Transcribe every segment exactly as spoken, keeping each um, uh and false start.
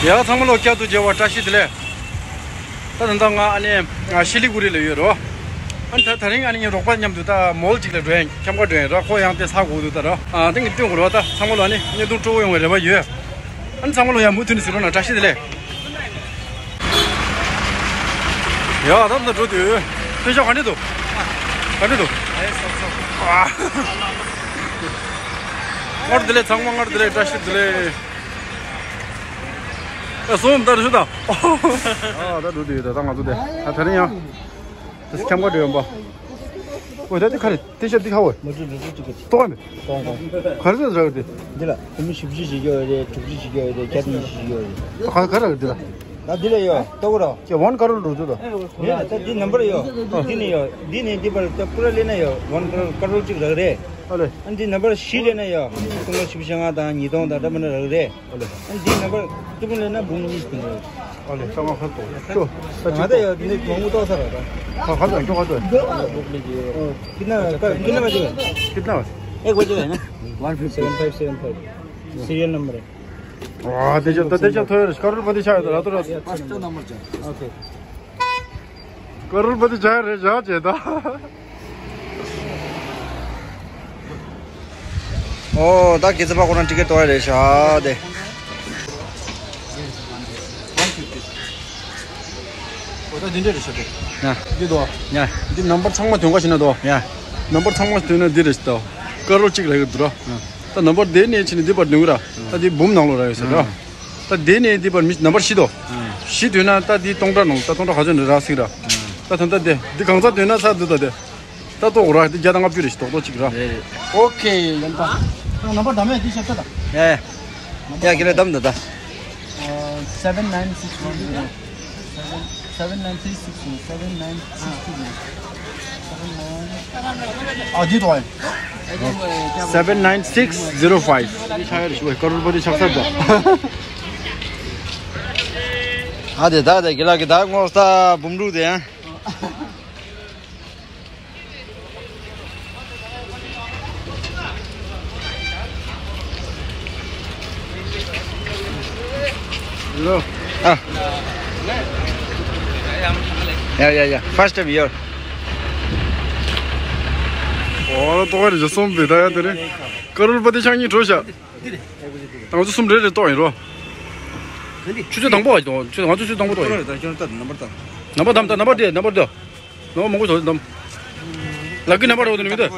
ཡ་ཚང་མ་ལོ་བསྐྱར་དུ་མཇལ་བ་བཀྲ་ཤིས་བདེ་ལེགས། ད་ད་ལྟ་ང་ཨ་ནི་ཤི་ལི་གུ་རི་ལ་ཡོད་རོ། ཨ་ནི་ད་ད་རིང་ཨ་ནི་ངའི་རོགས་པ་མཉམ་དུ་ད་མོལ་ཅིག་ལ་འགྲོ་ཡིན། འཁྱམ་ཁ་འགྲོ་ཡིན་ར། ཁོ་ཡང་དེ་ཚ་གོ་འདུག་ད་ར། ཨ་དེང་གི་སྟོན་དགོས་རོ། ད་ཚང་མ་ལོ་ཨ་ནི་བརྙན་ཐུང་སྤྲོ་བོ་ཡོང་བའི་རེ་བ་ཡོད། ཨ་ནི་ཚང་མ་ལོ་ཡང་མུ་མཐུད་ནས་གཟིགས་རོགས་གནང་། བཀྲ་ཤིས་བདེ་ལེགས། ཡ་ད་ད་འགྲོ་དུས་དཔེ་ཤག་ག་འདྲ་འདུག་ག་འདྲ་འདུག་ཨ། སྔར་བདེ་ལེགས། ཚང་མ་སྔར་བདེ་ལེགས། བཀྲ་ཤིས་བདེ་ལེགས། ཨ་སོམ་ད་རུ་ཤུ་ད། ཨ་ད་འགྲོ་དུས་ད་ད་ང་ཚོ་དེ་ད་ད་རིང་ཡང་། ད་ཁྱམས་ཁ་འགྲོ་ཡོང་པ། ཨོ་ད་དེ་ག་རེ། དེ་ཤ་དེ་ཁ་བོ། མ་འགྲོ་འགྲོ་འགྲོ་འགྲོ་འགྲོ། ཏོག་མེད། ག་རེ་ཟེར་ར་གི་དེ། འདི་ལ་ཁོ་མི་བཞི་བཅུ་ཞིག་ཡོད་རེད། དྲུག་ཅུ་ཞིག་ཡོད་རེད། བརྒྱ་དང་ཉི་ཤུ་ཞིག་ཡོད་རེད། ག་ག་ར་གི་འདི་ལ། ད་འདི་ལ་ཡོད། ལྟ་གོ་ར། ཀྱེ་ཝན་ཀ་རོལ་འགྲོ་དུས་ལ། ཡ་ད་འདི་ནམ་བར་ཡོད། འདི་ནས་ཡོད། འདི་ནས་འདི་བར་ད་པུ་ར་ལེན་ན་ཡོད། ཝན་ཀ་རོལ་ཀ་རོལ་གཅིག་རག་རེད། ཨ་ལེ། ཨ་འདི་ནམ་བར་བཞི་ལེན་ན་ཡོད། སྟོང་ཕྲག་བཞི་བཅུ་ཞེ་ལྔ་དང་ཉིས་སྟོང་དང་འདྲ་མི་འདྲ་རག་རེད། ཨ་ལེ། ཨ་འདི་ནམ་བར་ཀྲི་པལ་ལེན་ན་འབུམ་གཉིས་ཟིན་རེད། ཨ་ལེ། ཚང་མ་ཁ་ཏོ། ཤོ། ད་ང་ད་ཡོད། འདི་ནས་མང་པོ་ཏོག་ས་ར་ད། ཁ་ཁ་ཏོ། ཁྱོ་ཁ་ཏོ། कितना कितना बजेगा? कितना बजे? एक बजे है ना? One fifty. Seven five seven five serial number है। वा, तेज तेज थोड़ा करोड़पति छाया था रातों रात। पाँच नंबर। ओके। करोड़पति छाया रे जा चेता। ཨོ་ད་གེ་ཙི་པ་ཁོ་ན་ཊི་ཀེ་ཊི་ཏོ་རེད་ཤག་དེ། ཨོ་ད་འདི་འདྲ་རེད་ཤག་དེ། ཡ། འདི་དོ། ཡ། འདི་ནམ་བར་ཚང་མ་དོན་ག་ཤི་ན་དོ། ཡ། ནམ་བར་ཚང་མ་དོན་ན་འདི་རེད་ཤག་དོ། ཀ་རོར་གཅིག་ལ་ཡོད་འདུག་ར། ད་ནམ་བར་དེ་ནས་ཕྱིན་ནས་འདི་བར་འདོན་གི་ར། ད་འདི་འབུམ་ནང་ལོགས་ར་ཡོད་ས་ར། ད་དེ་ནས་འདི་བར་མི་ནམ་བར་བཞི་དོ། བཞི་དོན་ན་ད་འདི་སྟོང་ཕྲག་ནང་ད་སྟོང་ཕྲག་ག་ཚོད་འདྲ་རག་སྲིད་ར། ད་ད་ད་དེ་འདི་གང་ཚ་དོན་ན་ཚ་འདུག་ད་དེ། ད་ཏོག་ར་དེ་བརྒྱ་དང་ལྔ་བཅུ་རེ་ཞིག་ཏོག་ཏོག་ཅིག་ར། རེད་རེད། ཨོ་ཁེ་ཡིན་པ། ད་ནམ་བར་འདམ་ཡ་འདི་ཞབས་ས་ད། ཡ་ཡ། ཡ་ཁྱེད་ལ་འདམ་ད་ད། Seven nine six one zero seven seven nine three six zero seven nine six two zero seven nine ཨ་འདི་ཏོག་ཡིན། Seven nine six zero five. འདི་ཆ་ཡ་རེ་ཞུ་བའི་ཀ་རོར་པ་ཏི་ཆགས་ས་ད། ཨ་དེ་ད་དེ་གི་ལ་གི་ད་ངོ་ས་འབུམ་དྲུག་དེ་ཡང་། Hello. Ah. Yeah, yeah, yeah. First time here. ཨོ་ལ་ཏོག་རེ་ཇ་སོམ་བེ་ད་ཡ་དེ་རེ། ཀ་རོར་པ་ཏི་ཆགས་གཉིས་འགྲོ་ཤག་ད་ང་ཚོ་གསུམ་རེ་རེ་ཏོག་ཡིན་རོ། ཆུ་ཚོད་དང་པོ་བ་ཡིན་ཏོག་ཆུ་ང་ཚོ་ཆུ་ཚོད་དང་པོ་ཏོག་ཡིན། ནམ་བར་དམ་ད་ནམ་བར་དེ་ནམ་བར་དེ། ནོ་མོ་གོ་ཐོ་དམ། ལ་ཀི་ནམ་བར་རོ་དེ་ནི་མི་དེ།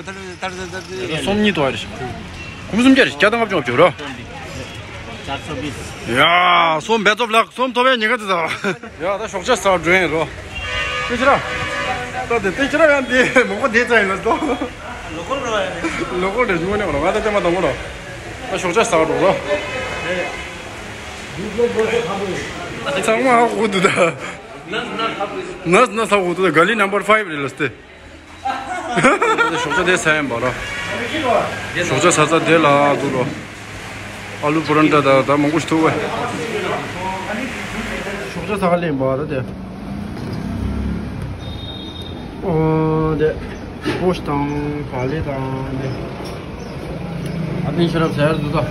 སོམ་གཉིས་ཏོག་ཡ་རེ་ཞིག་ཁུམ་སུམ་བརྒྱ་རེ་བརྒྱ་དང་ལྔ་བཅུ་ལྔ་བཅུ་རོ། ཡ་སོམ་བེ་ཙོབ་ལགས་སོམ་ཐོབ་ཡ་ཉེ་ག་ཙི་ཙ། ཡ་ད་ཞོགས་ཇ་ཟ་འགྲོ་ཡིན་རོ། ཏེ་ཅི་ར། ད་དེ་ཏེ་ཅི་ར་ཡང་དེ་མོག་པ་དེ་ཙ་ཡིན་ལ་ཏོ། ལོ་ཀོལ་རེད་ཉུང་ནས་རོ། ང་ད་ལྟད་མ་དང་པོ་རོ། ད་ཞོགས་ཇ་ཟ་འགྲོ་རོ། ཚང་མ་ཧ་གོ་འདུག་ད། ནས་ནས་ཧ་གོ་འདུག་ད། ག་ལི་ནམ་བར་ཕའིབ་རེད་ལ་སྟེ། ཞོགས་ཇ་དེ་ཟ་ཡིན་པ་རོ། ཞོགས་ཇ་ཟ་ས་དེ་ལ་འདུག་རོ། ཨ་ལུ་པུ་རན་ཏྲ་ད་ད་མང་པོ་ཞིག་ཐུག་བས། ཞོགས་ཇ་ཟ་ག་ལེན་པ་ད་དེ། ཨོ་དེ། སྤོ་ཤ་དང་བག་ལེབ་དང་དེ། ཨ་ཕན་ཤ་རབ་ཟ་ཡར་འདུག་ད།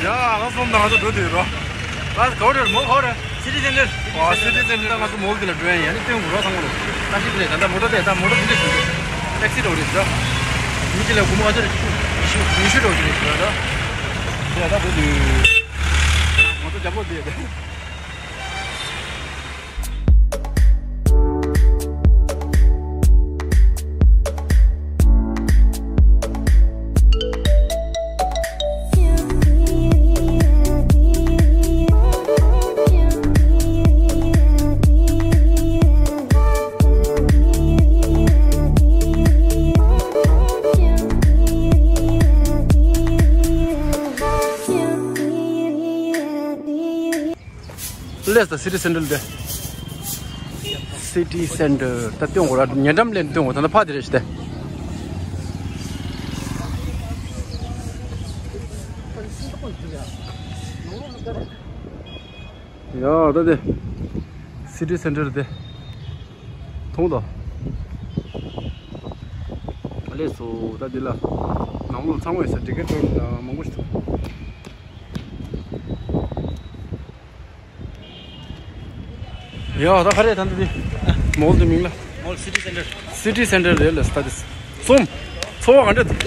ཡ་ང་སོམ་དང་ང་ཚོ་འགྲོ་དུས་རོ། ལ་ག་བ་རེད་མོ་ག་བ་རེད། སི་ཊི་སེན་ཊར། ཨ་སི་ཊི་སེན་ཊར་ད་ང་ཚོ་མོལ་དེ་ལ་འགྲོ་ཡ་ཡིན། ཨ་ནི་སྟོན་དགོས་རོགས་ཚང་མ་ལོ། ད་ཤི་དེ་ད་ལྟ་མོ་ཊ་དེ་ད་མོ་ཊ་དེ་འདྲ་ཞིག་འདུག་ཊེག་སི་འགྲོ་རེད་ད། མི་གཅིག་ལ་སྒོར་མོ་ག་ཚོད་རེད། ཉི་ཤུ་ཉི་ཤུ་འགྲོ་རེད་ད། དེ་ད་འགྲོ་དུས་ང་ཚོ་རྒྱབ་ལོགས་དེ། ལས་ད་སི་ཊི་སེན་ཊར་དེ། སི་ཊི་སེན་ཊར་ད་སྟོན་དགོས་ར། ཉེ་འགྲམ་ལས་སྟོན་དགོས། ད་ལྟ་ཕ་དེ་རེད་ཤི་དེ། ཡ་ད་དེ། སི་ཊི་སེན་ཊར་དེ། མཐོང་དང་། ལས་སོ་ད་འདི་ལ། ནང་ལོགས་ཚང་མ་ཡོད་ས་ཊི་ཀེ་ཊི་སི་ཊོར་མང་པོ་ཞིག་འདུག་ཡ་ད་ག་རེ་ད་འདི་དེ་མོལ་དུ་མིང་ལ། Mall City Center. City Center རེད་ལ་སྟ་དེ། གསུམ། འཚོ་བ་ག་འདྲ་འདུག་དེ་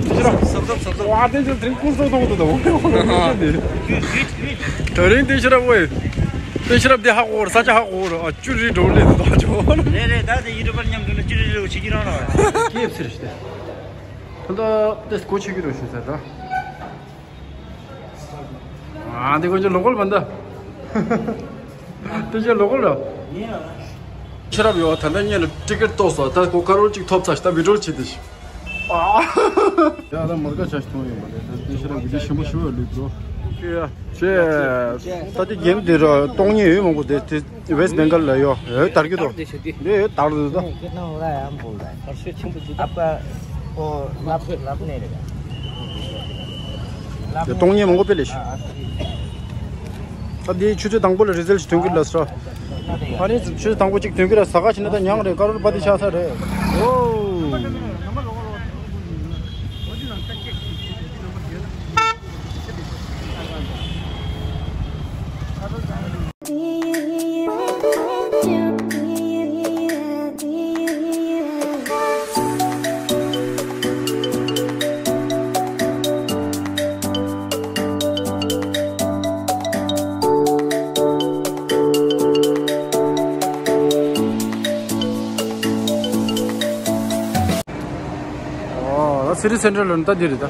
ཕྱི་ར། སོབ་སོབ་སོབ་སོབ། ཝ་དེ་ཚོ་དེ་རིང་ཀུན་སོ་སོང་དུ་དང་། དེ་རིང་དེ་ཕྱི་ར་བོ། དེ་ཕྱི་ར་དེ་ཧ་གོ་ར་ས་ཆ་ཧ་གོ་ར། ཨ་ཅུ་རི་འགྲོ་ལེ་དུ་དང་ཆོ། རེད་རེད། ད་དེ་ཡུ་ཊུབ་པར་མཉམ་དུ་ན་ཅུ་རི་རེ་བོ་བྱེད་ཀྱི་རང་ར། ཀེ་ཨེཕ་སི་རེད་ཤི་དེ། ད་ལྟ་དེ་སྒོ་ཕྱེ་གི་རོ་ཞུ་ས་ར། ཨ་དེ་ཀོ་ཅི་ལོ་ཀལ་བན་ད། དེ་ཅི་ལོ་ཀལ་ར། ཤེས་རབ་ཡོད་ད་ལྟ་ཉེ་ལ་ཊི་ཀེ་ཊི་ཏོག་སོ་ད་ཀོ་ཀ་རོལ་གཅིག་ཐོབ་ཚར་ཤི་ད་བི་ཌི་ཡོ་བྱེད་དེ་ཤི། ཨ། ཡ་ད་མར་ཀ་ཆ་ཤི་ཐོང་ཡོད་མ་རེད། ད་དེ་ཤེས་རབ་བི་ཌི་ཡོ་ཞིམ་པོ་ཞུ་ཡོད་ལུས་འགྲོ། ཅེ་ད་དེ་གེམ་དེ་ར་གཏོང་ཉེ་ཡོད་མང་པོ་དེ་དེ། West Bengal ལ་ཡོད་ཡོད་དར་གྱི་འདུག་འདི་ཡོད་དར་འདུག་ད། आपका वो लाभ लाभ नहीं रहेगा। དེ་གཏོང་ཉེ་མང་པོ་སྤེལ་ལེ་ཤི། ད་འདི་ཆུ་ཚོད་དང་པོ་ལ་རི་ཛལ་ཞིག་ཐོན་གྱི་ལ་སོ། ཨ་ནི་ཆུ་ཚོད་དང་པོ་གཅིག་ཐོན་གྱི་ལ་ས་ག་ཕྱི་ན་ད་ཉང་རེད། ཀ་རོལ་པ་དེ་ཆགས་ས་རེད། ཨོ། ཨོ། City Center ལ་ད་འདི་རེད་ད།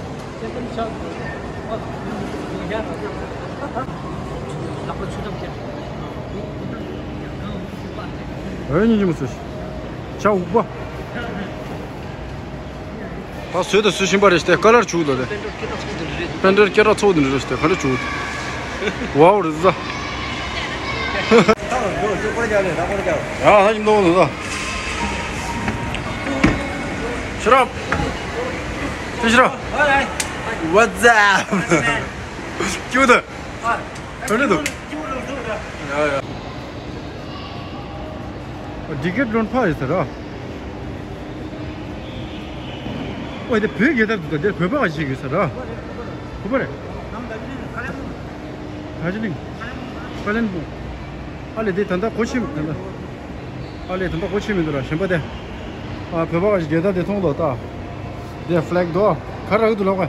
འོ་ཉིན་གྱི་མི་ཚོས་ཤ་འུག་པ། ད་བཟོས་དང་བཟོ་བཞིན་པ་རེད་ཤི་དེ། ཀ་ལར་བྱུག་དང་དེ། པེན་ཊར་སྐད་གྲགས་ཚོགས་དེ་འདྲ་རེད་ཤི་དེ། ག་འདྲ་བྱུག་དེ། ཝའོ་རེད་ཟ། ཡ་ཧ་ཅིག་མདོག་འདུག་ད། ཤི་རབ། ཤི་ཤི་རབ། What's up? ཀྱུ་དང་། ག་འདྲ་འདུག་ཡ་ཡ། ཌི་ཀེ་ཐི་ལོན་ཕར་ཡོད་ས་ར། ཨོ་དེ་བོད་རྒྱལ་དར་འདུག་ད། དེར་བོད་པ་ཞིག་ཡོད་ས་ར། ཁོ་པ་རེད། ད་ཅི་ལིང་། ཀ་ལན་སྦུག་ཨ་ལེ་དེ་ད་ལྟ་གོ་ཆེ་མི་ད་ལྟ། ཨ་ལེ་ད་ལྟ་གོ་ཆེ་མི་འདུག་ར་གཞན་པ་དེ། ཨ་བོད་པ་ཞིག་རྒྱལ་དར་དེ་མཐོང་ལོ་ད། དེ་ཕ་ལེག་དོ། ག་ར་གི་འདུག་ལོག་ག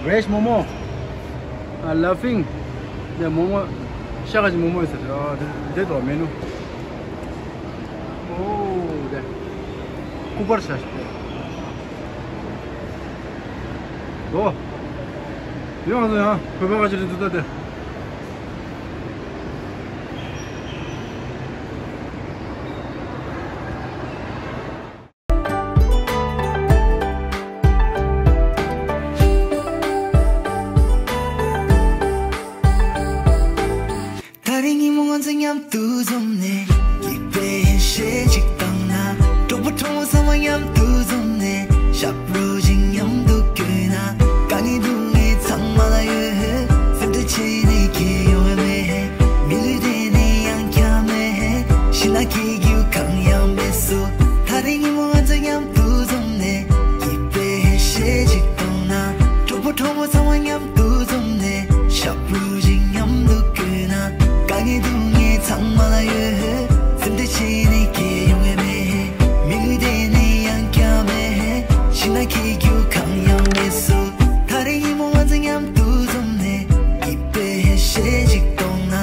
Veg momo. Uh, laughing. The momo. ཤ་ཁ་ཅིག་མོག་མོག་ཡོད་ས་རེད། ཨ་དེ་དེ་དོ་མེ་ནུ། ཨོ་དེ། སྐུ་པར་ཤ་ཤ་དེ། དོ། ཡོང་ང་ཚོ་ཡང་བོད་པ་ཁ་ཅིག་རེད་འདུག་ད་དེ། ད་རིང་ཉིན་མོ་ང་ཚོ་མཉམ་དུ་འཛོམས་ནས། སྐྱིད་པའི་ཡེ་ཤེས་ཅིག་བཏང་ན། གྲོགས་པོ་གྲོགས་མོ་ཚང་མ་མཉམ་དུ་འཛོམས་ནས། ཞབས་བྲོ་ཅིག་མཉམ་དུ་བརྐྱངས་ན། དཀའ་ངལ་སྡུག་བསྔལ་ཚང་མ་ལ་ཡོད། སེམས་ཁྲལ་བྱེད་ནི་ཁྱོན་ཡོང་བ་མེད། མི་ལུས་དེ་ནི་ཡང་བསྐྱར་མེད། ཤི་ན་སྐྱེ་རྒྱུ་གང་ཡང་མེད་སོ། ད་རིང་ཉིན་མོ་ང་ཚོ་མཉམ་དུ་འཛོམས་ནས། སྐྱིད་པའི་ཡེ་ཤེས་ཅིག་བཏང་ན། གྲོགས་པོ་གྲོགས་མོ་ཚང་མ་མཉམ་དུ་འཛོམས་ནས། ཞབས་བྲོ་ཅིག་མཉམ་དུ་བརྐྱངས་ན། དཀའ་ངལ་སྡུག་བསྔལ་ཚང་མ་ལ་ཡོད། སེམས་ཁྲལ་བྱེད་ནི་ཁྱོན་ཡོང་བ་མེད། མི་ལུས་དེ་ནི་ཡང་བསྐྱར་མེད། ཤི་ན་སྐྱེ་རྒྱུ་གང་ཡང་མེད་སོ། ད་རིང་ཉིན་མོ་ང་ཚོ་མཉམ་དུ་འཛོམས་ནས། སྐྱིད་པའི་ཡེ་ཤེས་ཅིག་བཏང་ན།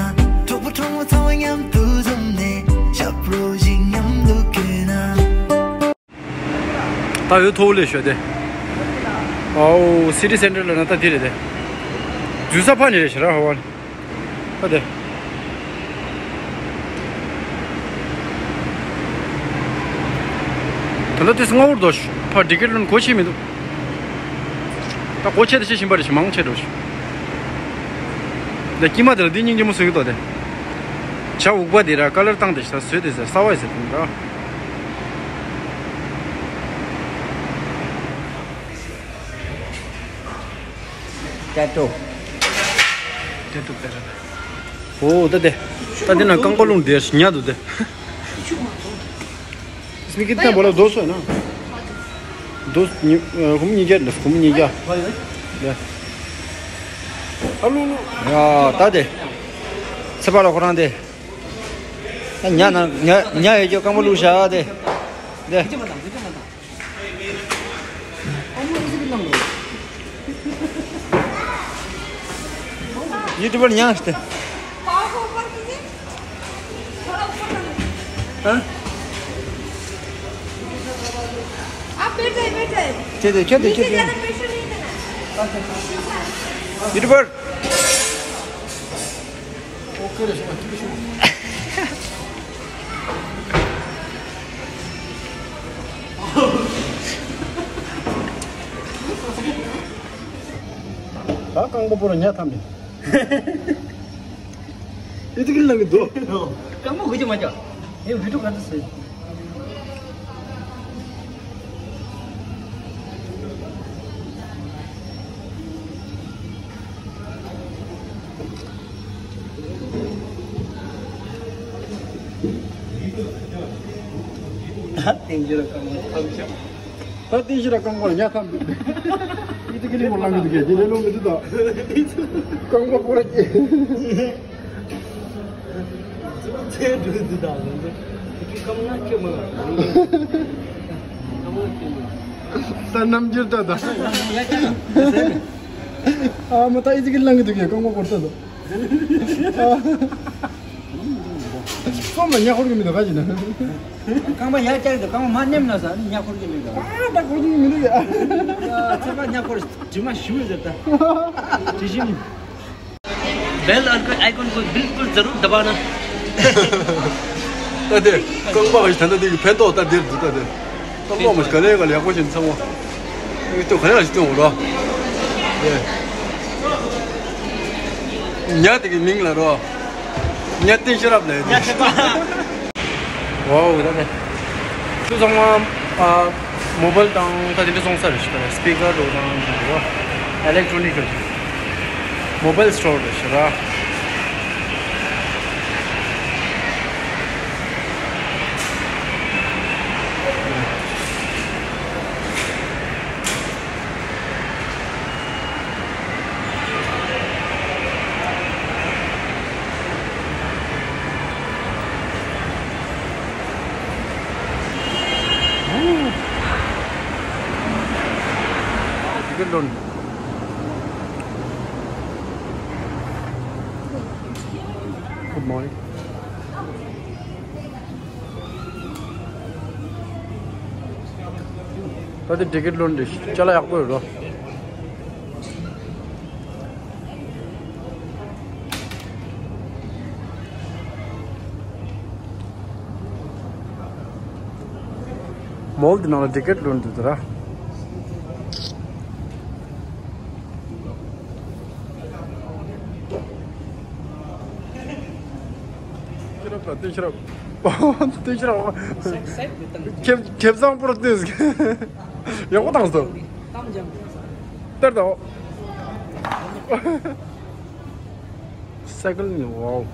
གྲོགས་པོ་གྲོགས་མོ་ཚང་མ་མཉམ་དུ་འཛོམས་ནས། ཞབས་བྲོ་ཅིག་མཉམ་དུ་བརྐྱངས་ན། ད་འོ་ཐོག་ལས་ཤོད་དེ། ཨའོ་སི་ཊི་སེན་ཊར་ལ་ན་ད་དེ་རེད་དེ། འཛུལ་ས་ཕ་ནི་རེད་ཤི་ར་ཧ་བ་ལ། ད་དེ། ད་ལྟ་དེ་སྔ་བོར་དོ་ཤི། ཕ་ཌི་ཀེ་ཐི་ལོན་གོ་ཆེ་མི་འདུག་ད་གོ་ཆེ་དེ་ཆེ་བཞིན་པ་རེད་ཤི། མང་ཆེ་འགྲོ་ཤི། ད་དཀྱིལ་མ་དེ་ལ་འདི་སྙིང་རྗེ་མོ་བཟོ་གི་འདུག་དེ། བྱ་འུག་པ་དེ་ར་ཀ་ལར་བཏང་དེ་ཤི་ད་བཟོས་དེ་ཟེར་གསར་བ་ཡི་ཟེར་དེ་འདྲ། ཏེ་ཏོ། ཏེ་ཏོ་པེ་ར་ལ། ཨོ་ད་དེ། ད་དེ་ན་རྐང་པ་རླུང་དེ་ཉལ་འདུག་དེ། སི་ནི་ཀི་ཏན་བོ་ལ་རྡོ་སོ་ན། རྡོ་ཉི་ཁོམ་ཉི་རྒྱ་ལ་ཁོམ་ཉི་རྒྱ། ལ། ཨ་ལུ་ལུ། ཡ་ད་དེ། ཚེ་དཔག་ལ་ཁོ་རང་དེ། ཉ་ན་ཉ་ཉ་ཡོད་རྒྱུ་རྐང་པ་བླུགས་བཞག་དེ། དེ། ཡུ་ཊུབ་པར་ཉ་སྟེ། ཨ། आप बैठ जाइए, बैठ जाइए। ཁྱོད་དེ་ཁྱོད་དེ་ཁྱོད་དེ། नीचे ज्यादा प्रेशर नहीं देना। ཡུ་ཊུབ་པར། ད་རྐང་པ་པོ་ར་ཉ་ཐམ་པས། ཨེ་ཙི་གི་ལང་གི་འདུག་རྐང་པ་གོ་རྒྱུ་མ་བྱ། ཨེ་བི་ཌིའོ་ག་ཚོད་བཟོས། ད་རྟེན་གཞི་ར་རྐང་པ་ཐམ་ཤ། ད་རྟེན་གཞི་ར་རྐང་པ་ཉ་ཐམ་པས། ཨེ་ཙི་གི་ལང་གི་འདུག་གས། དེ་ལས་ལོང་གི་འདུག་ད། རྐང་པ་པོ་ར་སྐྱེ། ཚེ་འགྲོ་འདི་དང་ང་ཚོ་དེ་གི་སྐམ་ན་ཁྱོད་མ་ལ་སྐམ་ན་ཁྱོད་མ། ད་རྣམ་འགྱུར་ད་ད། ཨ་མ་ད་ཨི་ཙི་གི་ལང་གི་འདུག་གས། རྐང་པ་སྐོར་ད་ད། སོམ་ལ་ཉ་འཁོར་གི་མི་འདུག་ག་ཅི་ན། རྐང་པ་ཡར་བཀྱག་གི་འདུག་རྐང་པ་མར་མནན་ན་ས་ནི་ཉ་འཁོར་གི་མི་འདུག་ཨ་ད་འཁོར་གི་མི་འདུག་གས། ཚེ་དཔག་ཉ་འཁོར་དྲི་མ་ཞིམ་ཟེར་ད། དྲི་ཞིམ། बेल आइकन को बिल्कुल जरूर दबाना। ད་དེ་རྐང་པ་ག་ཞིག་ད་ལྟ་དེ་གི་ཕན་ཐོགས་ད་དེར་འདུག་ད་དེ་རྐང་པ་མ་ཞིག་ག་ལེ་ག་ལེ་ཡག་པོ་བྱས་ནས་ཚང་མ་ཡོད་དུས་ག་ལེ་ག་ཞིག་སྟོན་འོ་རོ། ཉ་དེ་གི་མིང་ལ་རོ། ཉ་སྟེང་ཤེས་རབ་ལས་ཉ་ཆེ་པ། ཝའོ་ད་དེ། ཚུར་ཚང་མ་ཨ་མོ་བལ་དང་ད་དེ་འདྲ་སོང་ས་རེད་ཤི་ད་རེད། སི་པི་ཀར་རོ་དང་རོ། ཨི་ལེག་ཊོ་ནིག་རེད། མོ་བལ་སི་ཊོར་རེད་ཤི་ར། Good morning. ད་དེ་ཊི་ཀེ་ཊི་ལོན་དེ་ཅ་ལག་ཡག་པོ་ཡོད་རོ། མོལ་དེ་ནང་ལ་ཊི་ཀེ་ཊི་ལོན་དེ་དེ་ར། ཤེས་རབ་དང་བསྟན་ཤེས་རབ། བསྟན་ཤེས་རབ། ཁེབས་ཁེབས་བཟང་པོར་བསྟན། ཡག་པོ་བཏང་སོང་། གཏམ་འཇམ། སྟེར་དང་། སའི་ཀལ་ནི་ཝའོ།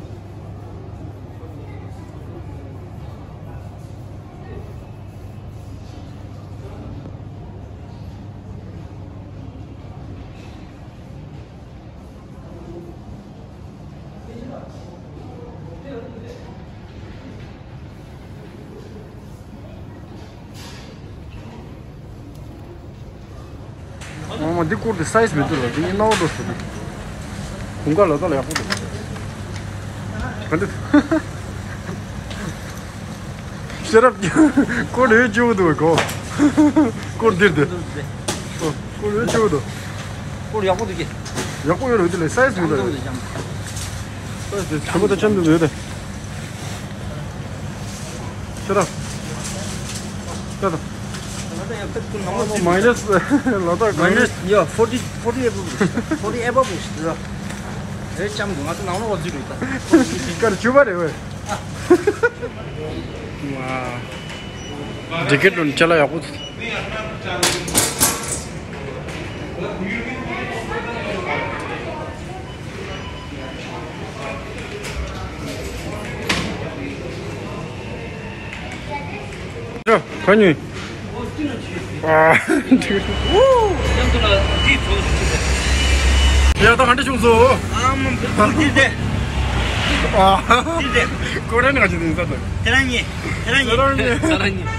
ཨ་མ་འདི་བསྐུར་ཏེ་སའི་ཛི་མི་འདུག་ལ། འདི་གཉིས་སྣང་བ་འགྲོ་སོང་། དེ་གུང་དཀར་ལ་ད་ལ་ཡག་པོ་འདུག་ག་འདི། ཤེས་རབ་ཀྱི་སྐོར་ཡོད་བཅུག་འདུག་གོ། སྐོར་འདིར་འདི། སྐོར་ཡོད་བཅུག་འདུག་སྐོར་ཡག་པོ་འདུག་གི། ཡག་པོ་ཡོད་རེད། དེ་ལས་སའི་ཛི་མི་འདུག་ལ། སའི་ཛི་ཆེན་པོ་དང་ཆེན་པོ་ཡོད་རེད། ཤེས་རབ། ཤེས་རབ། མའི་ནས་ལ་དྭགས་མའི་ནས་ཡ་ཕོར་ཊི་ཕོར་ཊི་ཨེ་བབ་ཕོར་ཊི་ཨེ་བབ་རེད་ཤི་ར། རེད་ཅམ་དུ་ང་ཚོ་ནང་ལོགས་འཛུལ་རེད་ད། ཀར་བཅུ་པ་རེད་བས། ཊི་ཀེ་ཊི་ལོན་ཅ་ལག་ཡག་པོ། ག་ཉོས། ཨ། ཡ་ད་ག་འདྲ་བྱུང་སོང་། ཨ་མ་བུ་དེ་དེ། ཨ། དེ་རེད། ཀོ་རེ་ནང་ཅི་དེ་ས་དང་། དེ་རང་ཉིད། དེ་རང་ཉིད། ཚེ་རང་ཉིད། ཚེ་རང་ཉིད།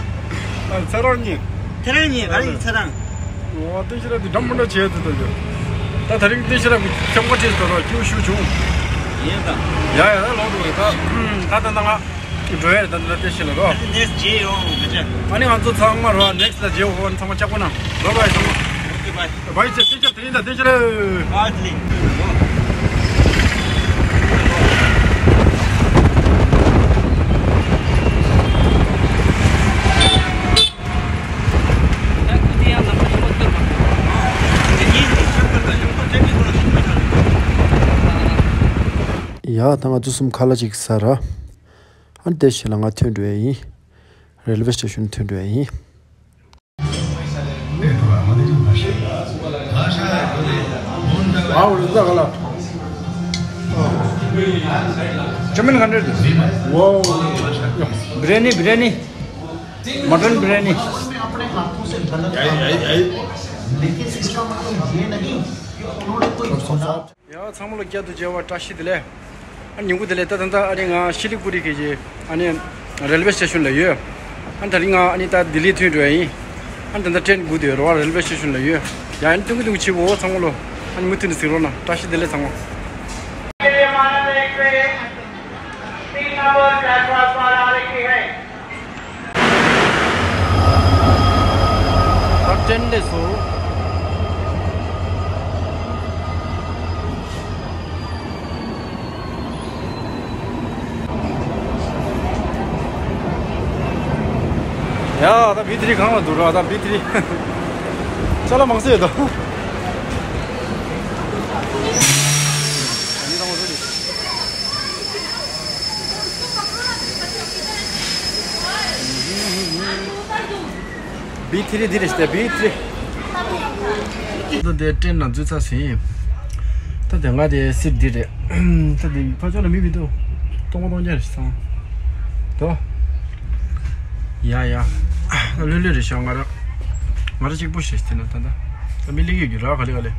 ཨ། ཚེ་རང་ཉིད། དེ་རང་ཉིད་ག་རེ་ཡིན། ཚེ་རང་། འོ་དེ་ཕྱིར་དེ་འགྲམ་མོ་འདྲ་བྱས་དེ་ལྟ་རྒྱུ། ད་དེ་རིང་དེ་ཕྱིར་ཁྱམས་ཀ་ཁྲིད་དོ་རོགས་སྐྱིད་ཤུགས་བྱུང་། ཡིན་ད། ཡ་ཡ་ད་ལོག་འགྲོ་གི་ད། ད་ད་ད་ང་འགྲོ་ཡ་རེད། ད་ད་ལྟ་དེ་ཕྱིར་ལ་རོགས། ནེགསི་ཌེ་ཡོང་། ཨ་ནི་ང་ཚོ་ཚང་མ་རོགས་ནེགསི་ཊི་ལ་མཇལ་ཡོང་། ཚང་མ་ལྕགས་པོ་ན་ལོག་རོགས། ཡ་ཚང་མ། ཨོ་ཁེ་བྷའི། བྷའི་ཚེ་སྟེང་ཆ་དེ་རིང་དང་སྟེང་ཆ་རེད། ཨ་དེ་རིང་། ཡ་ད་ང་ཚོ་གསུམ་ཁ་ལག་ཅིག་ཟ་ར། ཨ་ནི་དེ་ཕྱིར་ལ་ང་ཐོན་འགྲོ་ཡ་ཡིན། རེལ་ཝེ་སི་ཊེ་ཤན་ཐོན་འགྲོ་ཡ་ཡིན། चाउमीन खाने थे। वो बिरयानी, बिरयानी, मटन बिरयानी। ཡ་ཚང་མ་ལ་བསྐྱར་དུ་མཇལ་བ་བཀྲ་ཤིས་བདེ་ལེགས། ཨ་ཉིན་གུང་བདེ་ལེགས། ད་ད་ལྟ་ཨ་ནི་ང་ཤི་ལི་གུ་རི་གི་ཨ་ནི་རེལ་ཝེ་སི་ཊེ་ཤན་ལ་ཡོད། ཨ་ད་རིང་ང་ཨ་ནི་ད་ལྡི་ལི་ཐོན་འགྲོ་ཡ་ཡིན། ཨ་ད་ལྟ་ཊེན་སྒུག་བསྡད་ཡོད་རེད་བ། རེལ་ཝེ་སི་ཊེ་ཤན་ལ་ཡོད། ཡ་ཨ་ནི་ཐུང་གི་ཐུང་གི་བྱེད་དགོས། ཚང་མ་ལོ་ཨ་ནི་མུ་མཐུད་ནས་གཟིགས་རོགས་གནང་། བཀྲ་ཤིས་བདེ་ལེགས་ཚང་མ། तीन नंबर प्लेटफॉर्म पर आ रही है। ད་ཊེན་སླེབས་སོང་། ཡ་ད་བི་ཐི་རི་གང་ལ་འདུག་ར། ད་བི་ཐི་རི་ཅ་ལག་མང་སེ་ཡོད་དོ། བི་ཐི་རི་འདི་རེད་ཤག་བི་ཐི་རི། ད་དེ་ཊེན་ནང་འཛུལ་ཚར་ཟིན། ད་དེ་ང་དེ་སིཊ་འདི་རེད། ད་དེ་ཕར་ཕྱོགས་ལ་མི་མི་འདུག་སྟོང་པ་སྟོང་རྐྱང་རེད་ཤག་ཚང་མ། དོ། ཡ་ཡ། ད་ལྷོད་ལྷོད་རེད་ཤག་ང་ར་ང་ར་གཅིག་པུ་ཞིག་དེ་ན་ད་ད། ད་མི་ལེགས་ཡོད་རྒྱུ་ར། ག་ལེ་ག་ལེ།